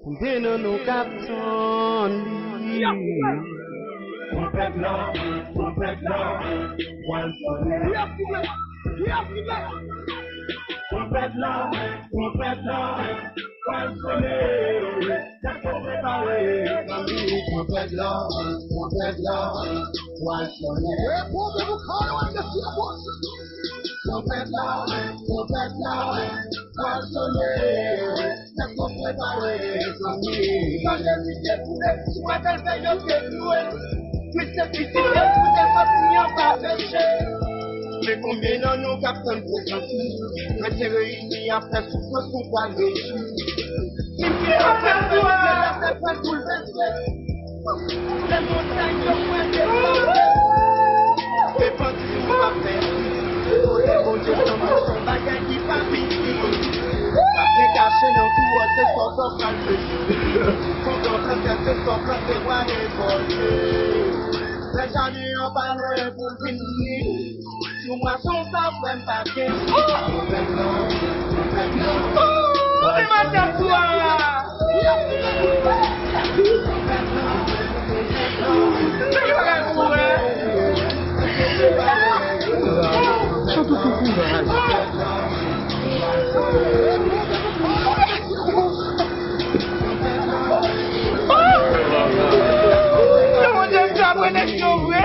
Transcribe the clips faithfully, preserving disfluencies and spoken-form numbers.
Konbyen nan nou k ap tann li? Twonpèt la, twonpèt la, pral sonnen. Twonpèt la, twonpèt la, pral sonnen. Tèt nou prepare, zanmi. Twonpèt la, twonpèt la, pral sonnen. Twonpèt la, twonpèt la, pral sonnen. Tèt nou prepare, zanmi. Jan Jezi te koule sou Adèl, yo te louwe l. Kwisifisye l pou te sòti anba peche. Men konbyen nan nou k ap tann prezans li? Mwen te reyini apre soufrans nou pral rejwi. Simfye anpil, latè pral boulvèse. Lè montay yo pral deplase. Repanti nou p ap pèdi. Kote Bondye sanble se yon bagay ki pa piti. Sa k te kache nan tou wòl se sa w pral pèdi. Fon kontrantè se sa w plante w a rekòlte. Lè jaden an pa lwen pou l vin ni. Sou mwason sa frè m pa gen. Oh, men maten tou a. Sa ki bagay pou wè? Chante sou kouraj. Yo, Bondye frape nèg yo vre.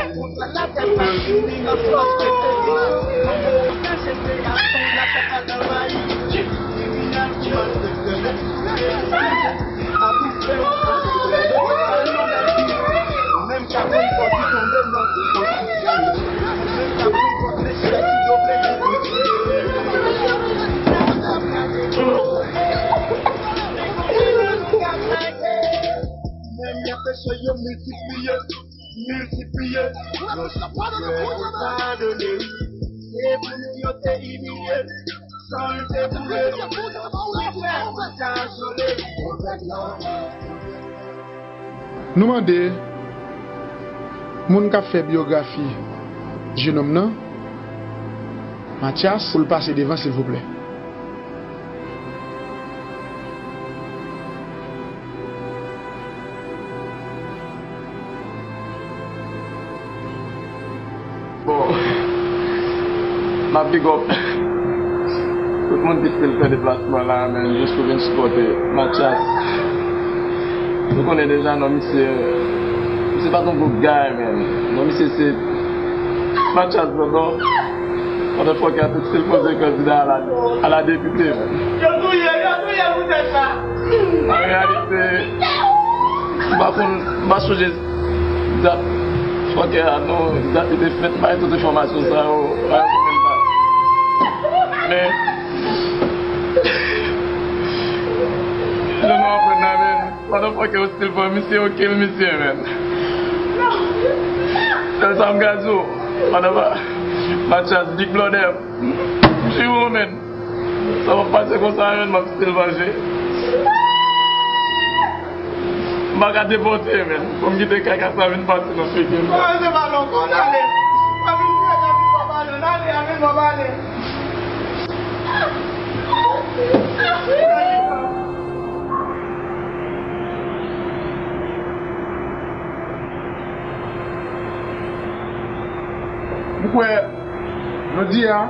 Men y ap peche yo miltipliye, miltipliye. Yo chak fwa yo padone, wi. Se pou nou yo te imilye, san l te boule. Frè, ou ta jole. Nou mande moun k ap fè biyografi jenòm nan, Mathias, pou l pase devan, silvouplè. Bon, m ap big up tout moun ki still fè deplasman la, men, jis pou vin sipòte Mathias. Nou konnen deja non misye, misye pa t yon gwo guy, men. Non misye se Mathias Blanc. Motherfucker te still poze kandida a la, a la depite, men. Yo touye, yo touye pou tèt la. An reyalite, m pa konn, m pa sonje dat fucker a non, dat li te fèt, bay tout enfòmasyon sa yo, bay tout menm sa. Men, jan nou aprann la, men, motherfucker yo still pran misye, yo kill misye, men. Sèl sa m ka di w, motherfucker, Mathias, big bloodè, m jure w, men. Sa p ap pase konsa, men, m ap still vanje. M pa ka depòte, men. Fò m kite kaka sa vin pase nan figi m. Mwen se pa non, konn ale. Pa vin fè nan figi m, ale, ale, ale, ale. Ou kwè, jodi a,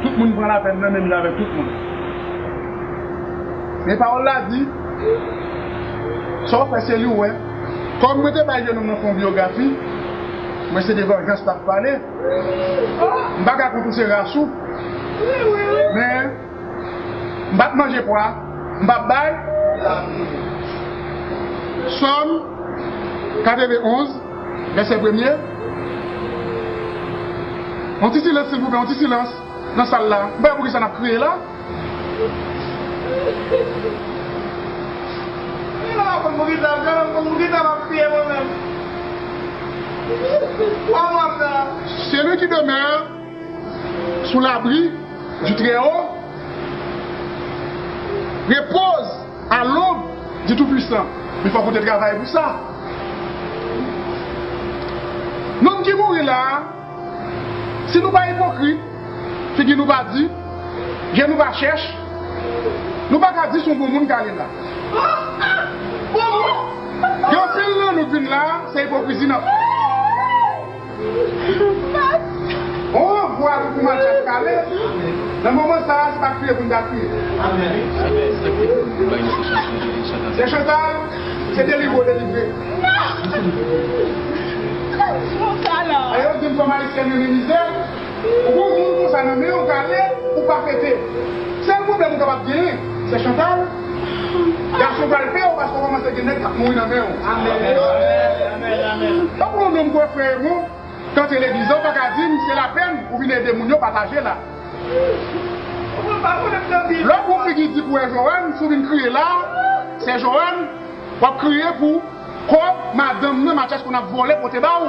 tout moun pran lapèn nan menm jan avèk tout moun. Men pawòl la di, sa w fè se li w wè. Kòm mwen te bay jenòm nan fè yon biyografi, mwen se de vanjans l ap pale. M pa ka konn ou se ras ou, men m pa t manje pwa, m p ap bay. Sòm katrevenn onz, vèsè premye. Yon ti silans, silvouplè, yon ti silans nan sal la. M pa wè poukisa n ap kriye la. Mwen pa konn poukisa, mwen pa konn poukisa m ap kriye mwen menm. Twa mwa m nan. Celui qui demeure sous l'abri du Très-Haut repose à l'ombre du Tout-Puissant. Men fòk ou te travay pou sa. Nonm ki mouri la a, si nou pa ipokrit, figi nou pa di, je nou pa chèch, Nou pa ka di se yon bon moun k ale la. Gen anpil nan nou k vin la, se ipokrizi n ap fè. On vwa pou Matyas k ale. Nan moman sa a, se pa kriye pou n ta kriye. Se Chantal, se delivre w delivre. Ayo di m fanm ayisyèn yo nan mizè. Ou gon moun konsa nan men w, ou gade, ou pa fete. Sèl pwoblèm ou kapab genyen, se Chantal. Gason pral pè w paske w kòmanse gen nèg k ap mouri nan men w. Tankou yon nonm kwè frè e bon, k antre legliz la, ou pa ka di m se lapèn ou vin ede moun yo pataje la. Lè w gon figi di pou wè Joanne, si w vin kriye la, se Joanne, w ap kriye pou kòb madanm nan Matyas konn ap vòlè pote ba w.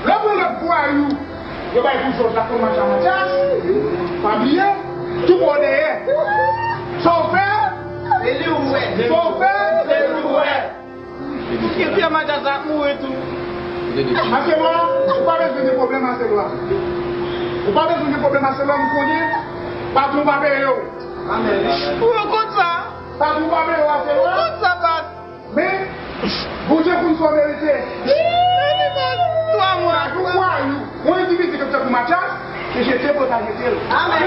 Lè w gon lòt vwayou yo bay pou zòt la konn mache a Matyas, pa bliye, tou bò dèyè. Sa w fè, se li w wè. Sa w fè, se li w wè. Ou gen pye Matyas la ap mouri tou. Aselwa, ou pa bezwen gen pwoblèm Aselwa. Ou pa bezwen gen pwoblèm Aselwa, m konnen patwon pa peye w. Ou konn sa? Patwon pa peye w Aselwa. Ou konn sa, Pas? Men, Bondye konn sa w merite. Twa mwa. Sa tou vwayou. Yon endividi k ap tankou Matyas, se jete pou yo ta jete l. Amen.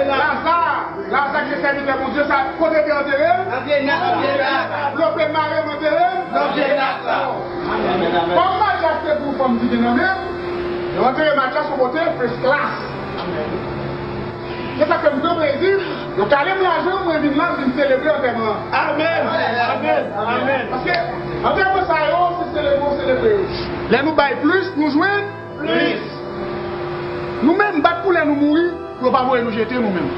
Laza, Laza ki se sèvitè Bondye sa, kote yo te antere l? Nan vye nat, nan vye nat. Yo te mare yo antere l? Nan vye nat la. Kòm Matyas te pou fanm di gen nan men, yo antere Matyas yon kote, first class. Se sa k fè m pran plezi. Yo kale m lajan, mwen vin la, m vin selebre antèman an. Amèn. Amèn. Amèn. Paske antèman sa yo, se selebre w selebre yo. Lè nou bay plis, nou jwenn plis. Nou menm, bat pou lè nou mouri, pou yo pa voye nou jete nou menm.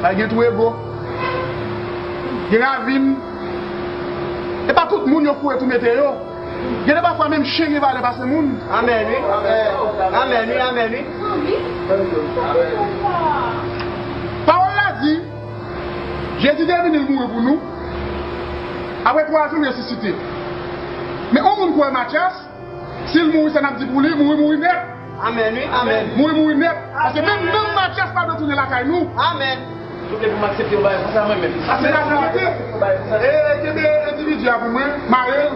Bay gen twou ego. Gen ravin. E pa tout moun yo foure tou mete yo. Gen de pafwa menm chen gen valè pase moun. Amèn, wi. Amèn, wi, amèn, wi. Pawòl la di, Jezi te vini, l mouri pou nou. Apre twa jou, l resisite. Men yon moun kwè Matyas, si l mouri, sa n ap di pou li, mouri, mouri nèt. Amèn, wi, amèn. Mouri, mouri nèt. Paske menm, menm Matyas pa dwe tounen lakay nou. Amèn. Tout depi m aksepte yon bagay konsa, mwen menm. Ase lajan mete. E, kenbe endividi a pou mwen, mare l,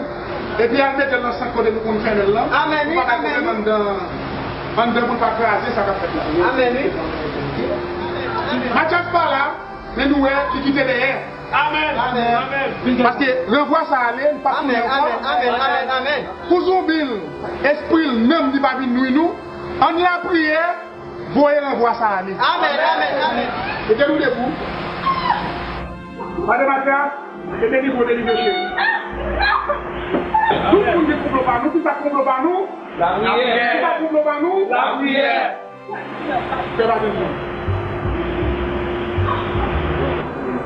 epi al mete l nan sant kote nou konn fèmen l lan. Amèn, wi, amèn. Pou pa ka fèmen l anndan, anndan pou l pa kraze sa k ap fèt la. Amèn, wi. Matyas pa la, men nou wè, li kite dèyè. Amèn. Amèn. Paske ranvwa sa ale, li p ap tounen ankò. Amèn, amèn, amèn, amèn. Pou zonbi l, espri l, nanm li pa vin nwi nou, ann lapriyè, voye ranvwa sa ale. Amèn, amèn, amèn. Mete nou debou. Madan Matyas, se delivre w delivre cheri. Tout moun gen konplo pa nou, ki pa konplo pa nou? Lapriyè. Ki pa konplo pa nou? Lapriyè. Fè pa tansyon.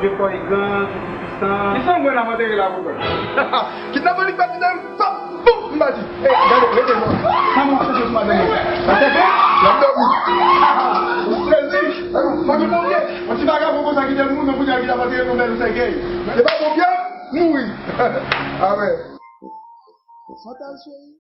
Vye kò egan, tout pwisan. Ki san mwen ap antere la pou mwen? Kidnapè li fè kidnapè. Sa bon, m pa di. Ey, gade, rete non. Sa mwen ap chèche sou madanm mwen. Atè, l ap dòmi. Ou sezi. Fòk yon pomye. Yon ti vagabon konsa ki te moun nan kounye a ki t ap antere yon bèl sègèy. Se pa pomye, mouri. Amèn. Chantal cheri.